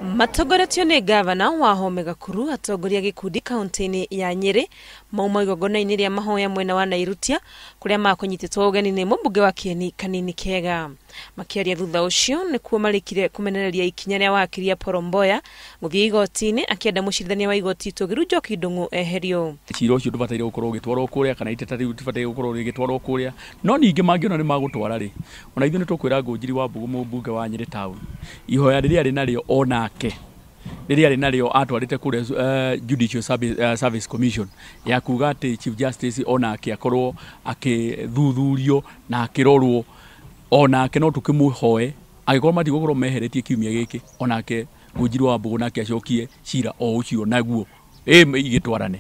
Matongoretio nĩ ngavana Wahome Gakuru, atongoria gĩkundi kaunti-inĩ ya Nyĩrĩ mauma igongona-inĩ rĩa mahoya mwena wa Nairutia kũrĩa makũnyitĩtwo ũgeni nĩ mũmbunge wa Kieni Kanini Kega. Makĩaria thutha ũcio nĩkuo marĩkire kũmenereria ikinya rĩa wakiri Apollo Mboya gũthiĩ igoti-inĩ akĩenda mũcirithania wa igoti itũgĩru Njoki Ndung'u eherio. Cira ũcio ndũbataire gũkorwo ũgĩtwarwo kũrĩa kana iteta rĩu rĩtibataire gũkorwo rĩgĩtwarwo kũrĩa, no ningĩ mangĩona nĩ magũtwara rĩ, ona ithuĩ nĩ tũkwĩra Ngũnjiri wa Mbũgũ mũmbunge wa Nyĩrĩ town ihoya rĩrĩa arĩ narĩo onake rĩrĩa arĩ narĩo atwarĩte kũrĩa Judicial Service Commission ya kuga atĩ Chief Justice onake akorwo akĩthuthurio na akĩrorwo, onake no tũkĩmũhoe angĩkorwo matigũkorwo meheretie kiumia gĩkĩ, onake Ngũnjiri wa Mbũgũ nake acokie cira o ũcio naguo igĩtwarane.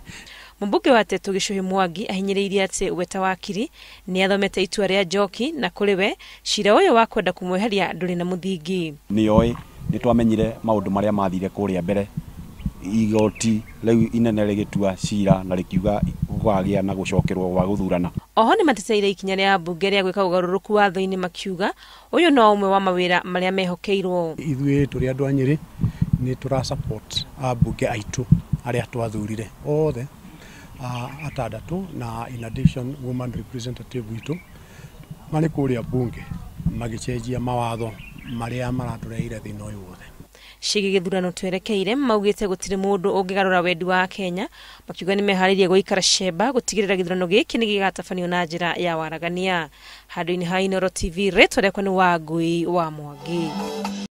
Mũmbunge wa Tetu Gĩcũhĩ Mwangi ahinyĩrĩirie atĩ we ta wakiri nĩ athomete itua rĩa Njoki na kũrĩ we cira ũyũ wa kwenda kũmweheria ndũrĩ na mũthingi. Nĩoĩ nĩ twamenyire maũndũ marĩa mathire kũrĩa mbere, igoti rĩu inene rĩgĩtua cira na rĩkiuga gũkagĩa na gũcokerwo gwa gũthurana. Oho nĩ mateteire ikinya rĩa mbunge rĩa gwĩka ũgarũrũku watho-inĩ makiuga ũyũ no ũmwe wa mawĩra marĩa mehokeirwo. Ithuĩ tũrĩ andũ a Nyĩrĩ nĩ tũra support ambunge aitũ arĩa twathurire othe atandatũ na in addition woman representative witũ marĩ kũrĩa bunge magĩcenjia mawatho marĩa maratũreheire thĩna ũyũ wothe. Ciĩgiĩ gĩthurano twerekeire maugĩte gũtirĩ mũndũ ũngĩgarũra wendi wa Kenya, makiuga nĩ meharĩirie gũikara cemba gũtigĩrĩra gĩthurano gĩkĩ nĩ gĩgatabanio na njĩra ya waragania. Handũ-inĩ ha Inooro TV, rĩtwa rĩakwa nĩ Wangui wa Mwangi.